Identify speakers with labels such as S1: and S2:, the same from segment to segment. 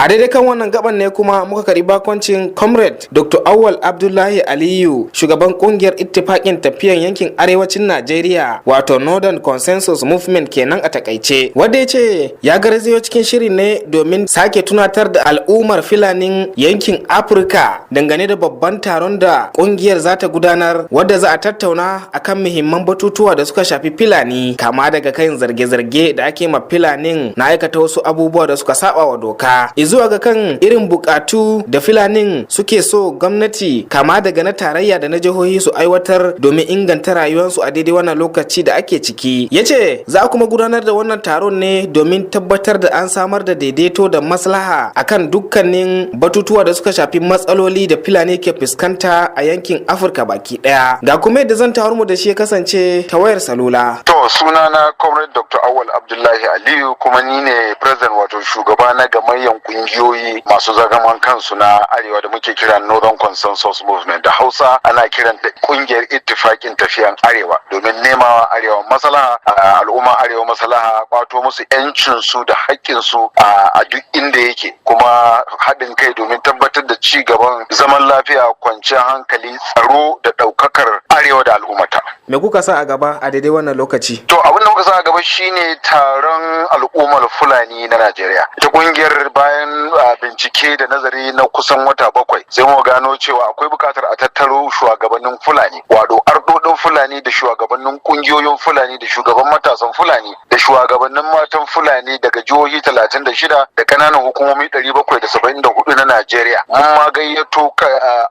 S1: A daidai kan wannan gaban ne kuma muka karbi bakoncin Comrade Dr. Awal Abdullahi Aliyu, shugaban kungiyar Ittifakin Tafiyan Yankin Arewacin Najeriya, wato Northern Consensus Movement kenan a takaice, wanda ya ce ya garzayo cikin shirin ne domin sake tunatar da al'ummar Filanin yankin Afirka dangane da babban taron da kungiyar za ta gudanar, wadda za a tattauna akan muhimman batutuwa da suka shafi Filani, kama daga kan zarge-zarge da ake ma Filanin na aikata wasu abubuwa da suka saba wa doka, zuwa ga kan irin bukatu da Filanin suke so gwamnati, kama daga na tarayya da na jihohi, su aiwatar domin inganta rayuwarsu a daidai wannan lokaci da ake ciki. Ya ce za a kuma gudanar da wannan taron ne domin tabbatar da an samar da daidaito da maslaha akan dukkanin batutuwa da suka shafi matsaloli da Filani ke fuskanta a yankin Afirka baki daya. Ga kuma yadda zantawar mu da shi ya kasance ta wayar salula.
S2: To, sunana Comrade Dr. Awal Abdullahi Aliyu, kuma ni ne president, wato shugaba na gamayyan kungiyoyi masu zaman kansu na Arewa da muke kira Northern Consensus Movement. Da Hausa ana kiran da Kungiyar Ittifakin Tafiyan Arewa, domin nemawa Arewa maslaha, al'umma Arewa maslaha, kwato musu yancin su da haƙƙin su a duk inda yake, kuma haɗin kai domin tabbatar da ci gaban zaman lafiya, kwanciyar hankali, tsaro da ɗaukakar Arewa da al'ummata.
S1: Me kuka sa a gaba a daidai wannan lokaci?
S2: To, abin da muka sa a gaba shine taron al'ummar Fulani na Najeriya. Ita kungiyar, bayan bincike da nazari na kusan wata 7, sai mu gano cewa akwai buƙatar a tattaro shugabannin Fulani, wato ardodin Fulani, da shugabannin kungiyoyin Fulani, da shugaban matasan Fulani, da shugabannin matan Fulani daga jihohi 36 da ƙananan hukumomi 774 na Najeriya. Mun ma gayyato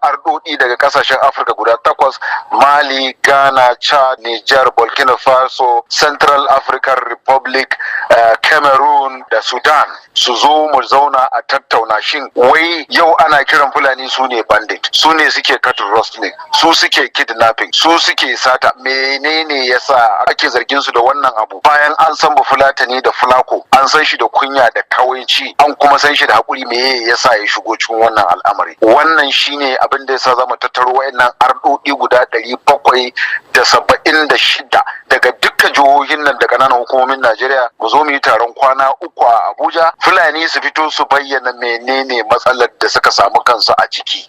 S2: ardodi daga kasashen Afirka guda takwas: Mali, Ghana, Chad, Niger, Burkina Faso, Central African Republic, Cameroon da Sudan, su zo mu zauna a tattauna. Shin wai yau ana kiran Fulani su ne bandit, su ne suke cattle rustling, su suke kidnapping, su suke sata? Menene yasa ake zargin su da wannan abu, bayan an san ba Fulatani da Fulako an san shi da kunya da kawaici, an kuma san shi da hakuri? Me yasa ya shigo cikin wannan al'amari? Wannan shine abin da yasa zamu tattaro wayannan ardodi guda 776 daga dukkan jihohin nan da ƙananan hukumomin Najeriya, mu zo mu yi taron kwana 3 a Abuja. Fulani su fito su bayyana menene matsalar da suka samu kansu a ciki,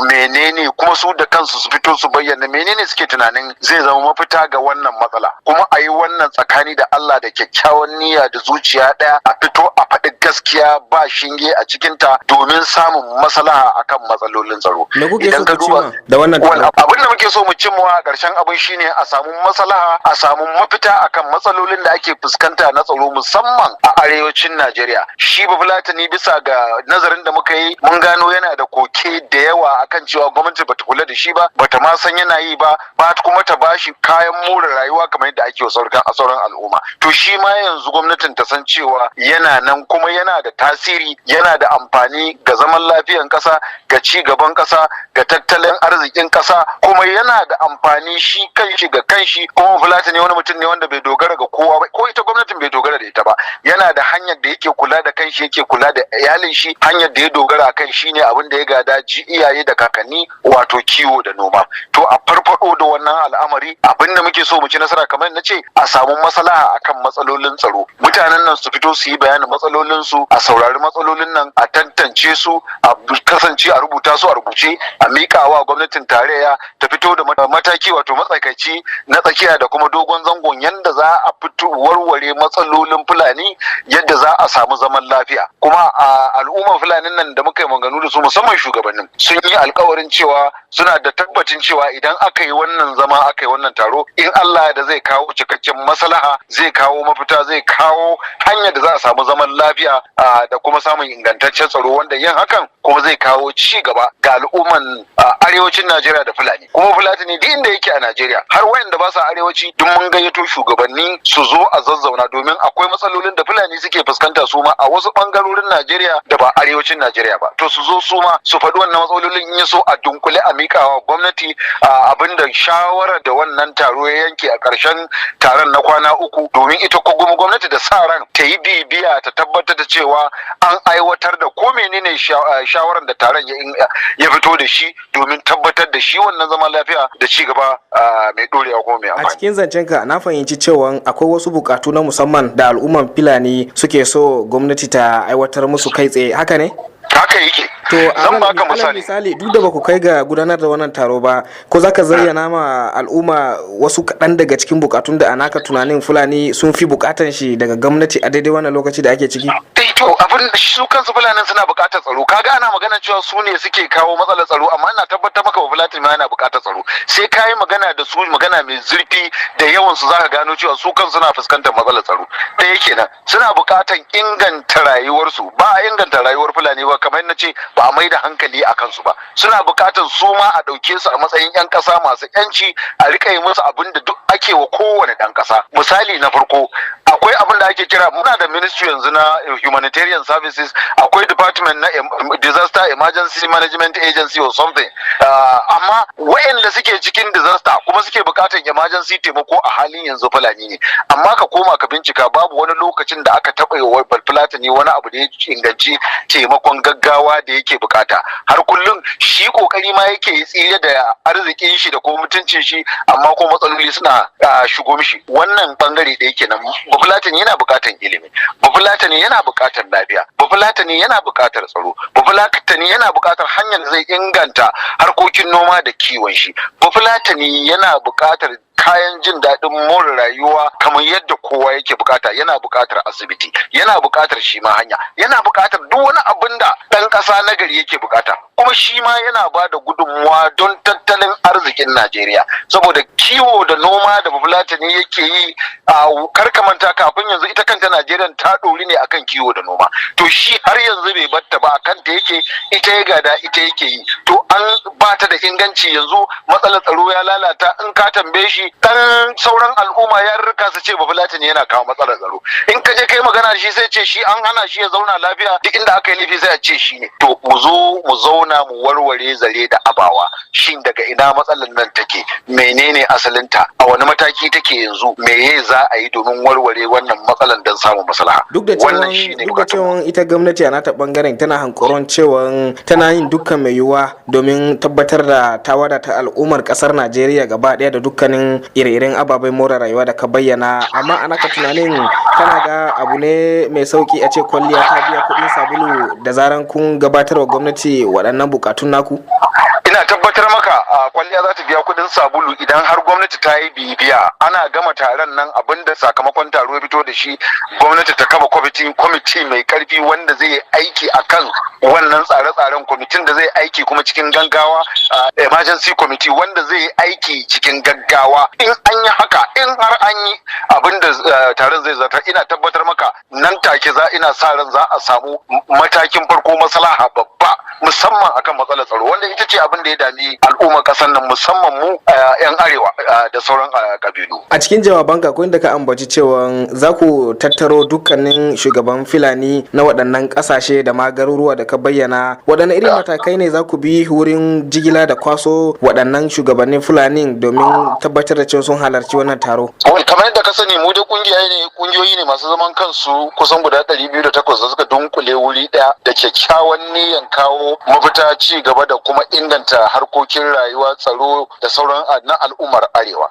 S2: menene kuma su da kansu su fito su bayyana menene suke tunanin zai zama mafita ga wannan matsala. Kuma a yi wannan tsakani da Allah, da kyakkyawan niyya, da zuciya ɗaya, a fito a faɗi gaskiya ba shinge a cikinta, domin samun maslaha akan matsalolin tsaro.
S1: Me kuke so ku cimma da wannan taro?
S2: Abin da muke so mu cimma a ƙarshen abin shine a samu maslaha, a samu mafita akan matsalolin da ake fuskanta na tsaro, musamman a arewacin Najeriya. Shi Bafulatani, bisa ga nazarin da muka yi, mun gano yana da koke da yawa akan cewa gwamnati bata kula da shi ba, bata ma san yana yi ba, ba kuma ta bashi kayan more rayuwa kamar yadda ake a sauran al'umma. To, shi ma yanzu gwamnatin ta san cewa yana nan, kuma yana da tasiri, yana da amfani ga zaman lafiyan ƙasa, ga ci gaban ƙasa, ga tattalin arzikin ƙasa, kuma yana da amfani shi kanshi ga kanshi. Kuma Fulatani wani mutum ne wanda bai dogara ga kowa ba, ko ita gwamnatin bai dogara da ita ba. Yana da hanyar da yake kula da kanshi, yake kula da iyalin shi. Hanyar da ya dogara kan shi ne abin da ya gada ji iyaye da kakanni, wato kiwo da noma. To, a farfado da wannan al'amari. Abin da muke so mu ci nasara, kamar na ce, a samu maslaha akan matsalolin tsaro. Mutanen nan su fito su yi bayanin matsalolin su, a saurari matsalolin nan, a tantance su, a kasance a rubuta su a rubuce, a miƙa wa gwamnatin tarayya ta fito da mataki, wato matsakaici, na tsakiya da kuma dogon zangon, yanda za a fito warware matsalolin Fulani, yadda za a samu zaman lafiya. Kuma a al'ummar Fulanin nan da muka yi maganganu da su, musamman shugabannin, sun yi alkawarin cewa suna da tabbacin cewa idan aka yi wannan zama, aka yi wannan taro, in Allah da zai kawo cikakken maslaha, zai kawo mafita, zai kawo hanyar da za a samu zaman lafiya da kuma samun ingantaccen tsaro, wanda yin hakan kuma zai kawo ci gaba ga al'umman arewacin Najeriya da Fulani. Kuma Fulatani duk inda yake a Najeriya, har wayanda ba sa arewaci, duk mun gayyato shugabanni su zo a zazzauna, domin akwai matsalolin da Fulani suke fuskanta su ma a wasu bangarorin Najeriya da ba arewacin Najeriya ba. To, su zo su ma su faɗi wannan matsalolin, in ya so a dunkule a miƙawa gwamnati abinda shawarar da wannan taro ya yanke a ƙarshen taron na kwana 3, domin ita ko gwamnati da sa ran ta yi bibiya ta tabbatar da tabbata cewa an aiwatar da ko menene shawaran da taron ya fito da shi domin tabbatar da shi wannan zaman lafiya da ci gaba mai dorewa kuma mai amfani.
S1: A cikin zancenka na fahimci cewa akwai wasu bukatu na musamman da al'umman Fulani suke so gwamnati ta aiwatar musu kai tsaye, haka ne?
S2: Haka yake.
S1: To, zan baka misali. Misali, duk da baku kai ga gudanar da wannan taro ba, ko zaka zayyana ma al'umma wasu kaɗan daga cikin bukatun da a naka tunanin Fulani sun fi bukatan shi daga gwamnati a daidai wannan lokaci da ake ciki?
S2: Eh, to, abin su kansu Fulanin suna bukatar tsaro. Kaga ana magana cewa su ne suke kawo matsalar tsaro, amma ina tabbatar maka Fulatani ma yana bukatar tsaro. Sai kayi magana da su magana mai zurfi da yawan su, zaka gano cewa su kansu suna fuskantar matsalar tsaro. Ɗaya kenan, suna bukatar inganta rayuwarsu. Ba a inganta rayuwar Fulani ba, kamar na ce, ba a mai da hankali a kansu ba. Suna bukatar su ma a ɗauke su a matsayin 'yan ƙasa masu 'yanci, a rika yi musu abin da duk ake wa kowane ɗan ƙasa. Misali na farko, akwai abin da ake kira, muna da ministry yanzu na humanitarian services, akwai department na disaster emergency management agency or something, amma wayanda suke cikin disaster kuma suke bukatar emergency taimako a halin yanzu Fulani ne. Amma ka koma ka bincika, babu wani lokacin da aka taɓa yi wa Fulatani wani abu da ya inganci taimakon gaggawa da yake bukata. Har kullum shi kokari ma yake tsire da arzikin shi da kuma mutuncin shi, amma ko matsaloli suna shigo mishi. Wannan bangare ɗaya kenan. Bafulatani yana bukatan ilimi, Bafulatani yana bukatar lafiya, Bafulatani yana bukatar tsaro, Bafulatani yana bukatar hanyar da zai inganta harkokin noma da kiwon shi, Bafulatani yana bukatar kayan jin daɗin more rayuwa kamar yadda kowa yake bukata, yana bukatar asibiti, yana bukatar shi ma hanya, yana bukatar duk wani abin da ɗan ƙasa na gari yake bukata. Kuma shi ma yana ba da gudunmuwa don tattalin arzikin Najeriya, saboda kiwo da noma da Bafulatani yake yi a karkamanta kafin yanzu ita kanta Najeriya ta ɗori ne akan kiwo da noma. To, shi har yanzu bai batta ba, akan ta yake, ita ya gada, ita yake yi. To, an ba ta da inganci yanzu, matsalar tsaro ya lalata. In ka tambaye shi, dan sauran al'umma ya rika su ce Bafulatani yana kawo matsalar tsaro. In ka je kai magana da shi, sai ce shi an hana shi ya zauna lafiya, duk inda aka yi laifi sai a ce shi ne. To, mu zo mu zauna mu warware zare da abawa. Shin daga ina matsalar nan take? Menene asalinta? A wani mataki take yanzu? Meye za a yi domin warware wannan matsalar don samun maslaha?
S1: Duk da cewa ita gwamnati a nata bangaren tana hankoron cewa tana yin dukkan mai yiwuwa domin tabbatar da ta wadata al'ummar kasar Najeriya gaba daya da dukkanin ire-iren ababen more rayuwa da ka bayyana, amma a naka tunanin, kana ga abu ne mai sauki a ce kwalliya ta biya kuɗin sabulu da zaran kun gabatar wa gwamnati waɗannan bukatun naku?
S2: Ina tabbatar maka a kwalliya za ta biya kuɗin sabulu idan har gwamnati ta yi bibiya. Ana gama taron nan, abinda sakamakon taro ya fito da shi, gwamnati ta kafa kwamiti mai karfi wanda zai aiki akan wannan tsare-tsaren, kwamitin da zai aiki kuma cikin gaggawa, emergency committee wanda zai aiki cikin gaggawa. In an yi haka, in har an yi abinda taron zai zartar, ina tabbatar maka nan take za ina sa ran za a samu matakin farko maslaha babba, musamman akan matsalar tsaro, wanda ita ce abin da ya dami al'ummar kasar nan, musamman mu 'yan arewa da sauran kabilu.
S1: A cikin jawabanka akwai inda ka ambaci cewa za ku tattaro dukkanin shugaban Fulani na waɗannan ƙasashe da ma garuruwa da ka bayyana. Waɗanne irin matakai ne za ku bi wurin jigila da kwaso waɗannan shugabannin Fulani domin tabbatar da cewa sun halarci wannan taro?
S2: Kamar yadda ka sani, mu da kungiyoyi ne masu zaman kansu kusan guda 208 da suka dunkule wuri ɗaya da kyakkyawan niyyar kawo mafita, ci gaba da kuma inganta harkokin rayuwa, tsaro da sauran na al'ummar arewa.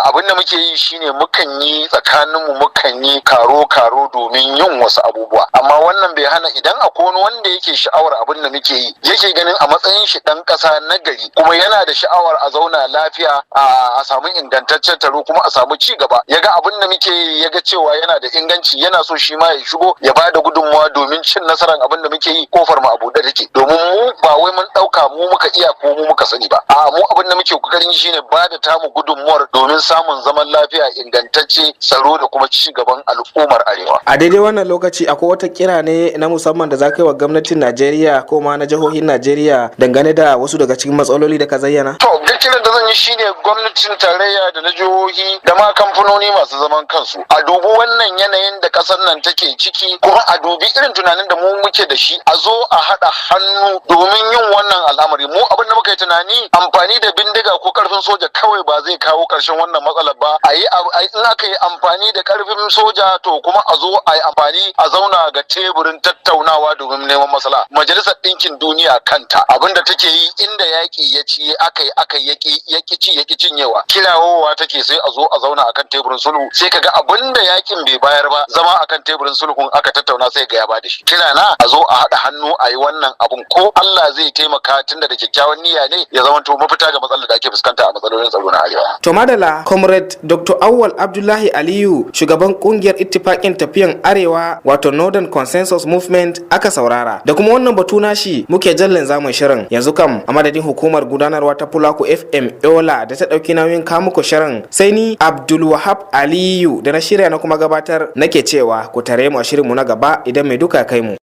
S2: Abin da muke yi shine mukan yi tsakaninmu, mukan yi karo-karo domin yin wasu abubuwa, amma wannan bai hana idan akwai wani wanda yake sha'awar abin da muke yi, yake ganin a matsayin shi dan ƙasa na gari kuma yana da sha'awar a zauna lafiya, a samu ingantaccen taro kuma a samu ci gaba, ya ga abin da muke yi, ya ga cewa yana da inganci, yana so shi ma ya shigo ya ba da gudunmawa domin cin nasarar abin da muke yi, kofar mu a buɗe take. Domin mu ba wai mun ɗauka mu muka iya ko mu muka sani ba. A mu abin da muke kokarin shine ba da tamu gudunmuwar domin samun zaman lafiya ingantacce, tsaro da kuma ci gaban al'ummar arewa.
S1: A daidai wannan lokaci, akwai wata kira ne na musamman da za ka yi wa gwamnatin Najeriya ko ma na jihohin Najeriya dangane da wasu daga cikin matsaloli da ka zayyana?
S2: To, duk Kiran da zan yi shine gwamnatin tarayya da na jihohi da ma kamfanoni masu zaman kansu, a dubi wannan yanayin da kasar nan take ciki, kuma a dubi irin tunanin da mu muke da shi, a zo a haɗa hannu domin yin wannan al'amari. Mu abin da muka yi tunani, amfani da bindiga ko karfin soja kawai ba zai kawo ƙarshen wannan matsalar ba. A yi, in aka yi amfani da karfin soja, to kuma a zo a yi amfani a zauna ga teburin tattaunawa domin neman maslaha. Majalisar Ɗinkin Duniya kanta abin da take yi, inda yaƙi ya ci aka yi aka yaƙi yaƙi ci yaƙi cinyewa, kirawowa take sai a zo a zauna akan teburin sulhu, sai kaga abin da yakin bai bayar ba, zama akan teburin sulhun aka tattauna sai ga ya bada shi. Kira na, a zo a haɗa hannu a yi wannan abun, ko Allah zai taimaka, tunda da kyakkyawan niyya ne, ya zamanto mafita ga matsalar da ake fuskanta a matsalolin tsaro na arewa.
S1: To madalla, Comrade Dr. Awwal Abdullahi Aliyu, shugaban kungiyar Ittifaƙin Tafiyan Arewa, wato Northern Consensus Movement, aka saurara. Da kuma wannan batu nashi muke jallin zamun shirin. Yanzu kam a madadin hukumar gudanarwa ta Pulaku FM Yola da ta ɗauki nauyin kawo muku shirin, sai ni Abdul Wahab Aliyu da na shirya na kuma gabatar nake cewa ku tare mu a shirinmu na gaba idan mai duka kai mu.